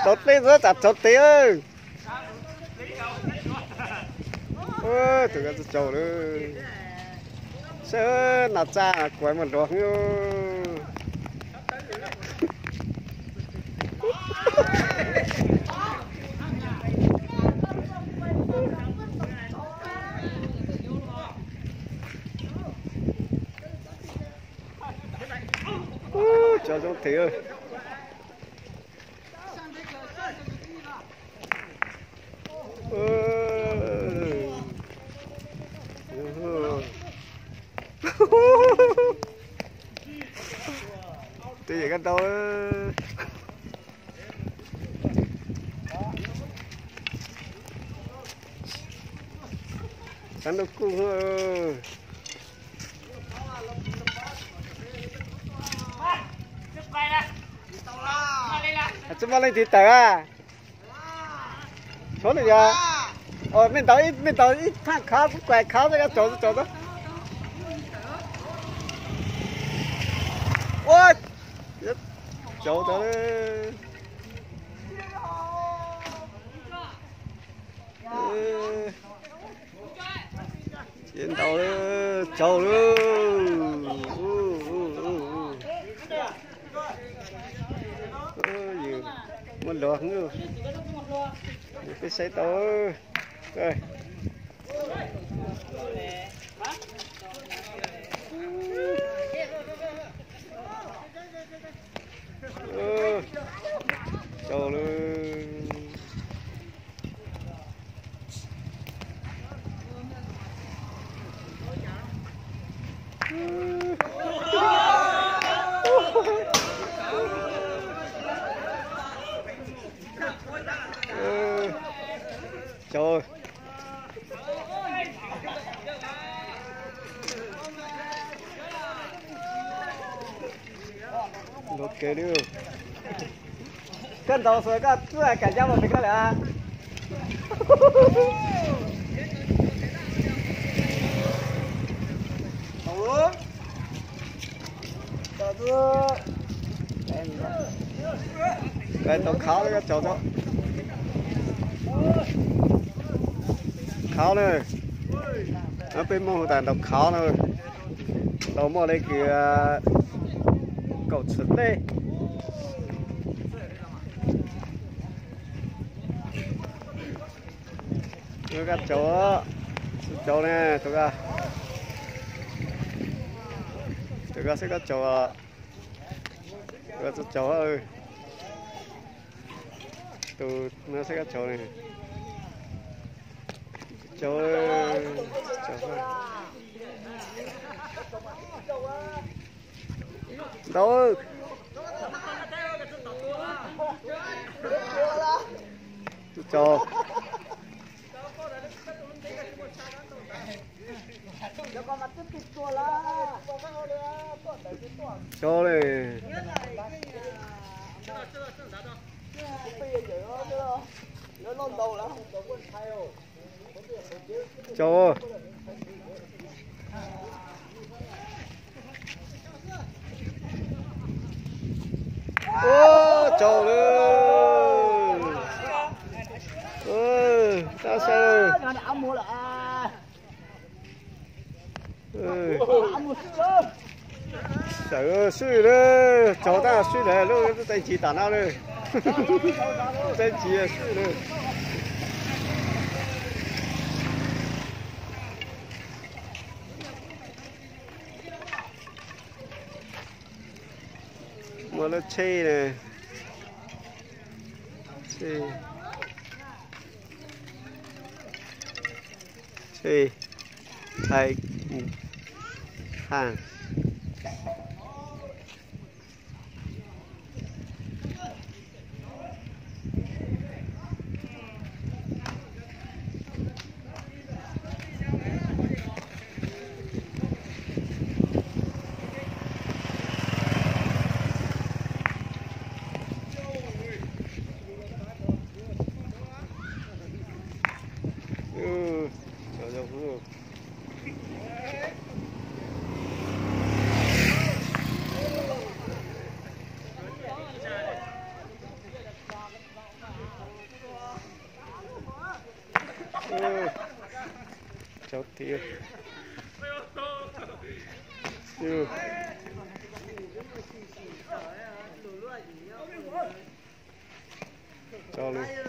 Tsaus dlej ntxov tsam tsaus tes. Tus koj txawj tsaus lawm. Saib nas txaj kuv muaj nrov heev. Cov zoo thiab. Twb yam koj ntau. Sab ntuj kuj. Tsis muaj leej twg tawm a. Tshuav nws yog, mej ntaus ib, mej ntaus ib thaj khab, kuv kuam khab xwb, koj tsaus tsaus tau. Ua, tsaus tau. Tsis ntaus, tsaus lawm. Yus muaj luag heev, peb saib tau. Tsaus lawm. Tsaus. Koj ntaus xuas koj txuj kam ya mus pem koj lawm. Tau khab, koj tsaus tau khab na. Peb Hmoob hu tas ntaus khab na. Tau muaj li kws kaum txhiab tej. Koj tsaus, tsaus ne, tsaus koj xwb koj tsaus. Koj tsaus, tus no xwb koj tsaus ne. Tsaus, tsaus. Ntau. Tsaus. Tsaus li. Tsaus. Ua, tsaus lawm. Tab sis sawv swb lawm, tsaus tab swb lawm, lub teb chaws tam no lawm. Teb chaws swb lawm. Muaj lub tsheb na. Tsheb, tsheb, tsheb, ha. Thiab, tso li.